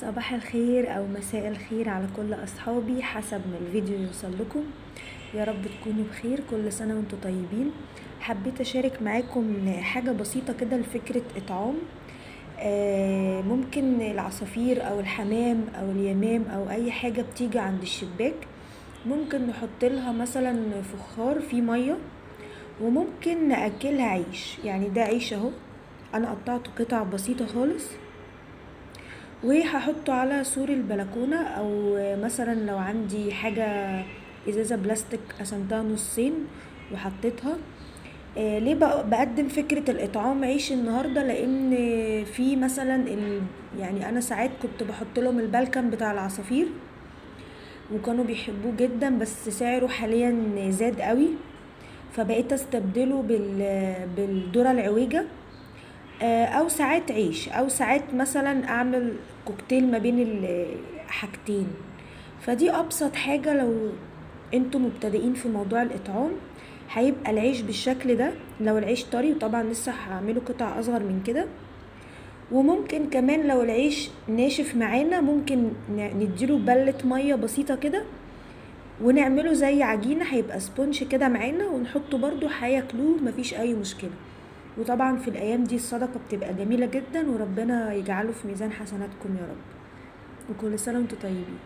صباح الخير او مساء الخير على كل اصحابي حسب ما الفيديو يوصل لكم. يا رب تكونوا بخير، كل سنة وانتم طيبين. حبيت اشارك معاكم حاجة بسيطة كده لفكرة اطعام. ممكن العصافير او الحمام او اليمام او اي حاجة بتيجي عند الشباك ممكن نحط لها مثلا فخار فيه مية، وممكن نأكلها عيش. يعني ده عيش اهو، انا قطعته قطع بسيطة خالص وهحطه على سور البلكونة، او مثلا لو عندي حاجة ازازة بلاستيك قسمتها نصين وحطيتها. ليه بقدم فكرة الاطعام عيش النهاردة؟ لان في مثلا يعني انا ساعات كنت بحط لهم البلكم بتاع العصافير وكانوا بيحبوه جدا، بس سعره حاليا زاد قوي، فبقيت استبدله بالذرة العويجة، او ساعات عيش، او ساعات مثلا اعمل كوكتيل ما بين الحاجتين. فدي ابسط حاجة لو انتم مبتدئين في موضوع الاطعام. هيبقى العيش بالشكل ده لو العيش طري، وطبعا لسه هعمله قطع اصغر من كده. وممكن كمان لو العيش ناشف معانا ممكن نديله بلة مية بسيطة كده ونعمله زي عجينة، هيبقى sponge كده معانا، ونحطه برضو هياكلوه مفيش اي مشكلة. وطبعا في الايام دي الصدقة بتبقى جميلة جدا، وربنا يجعله في ميزان حسناتكم يا رب. وكل سنة وانتم طيبين.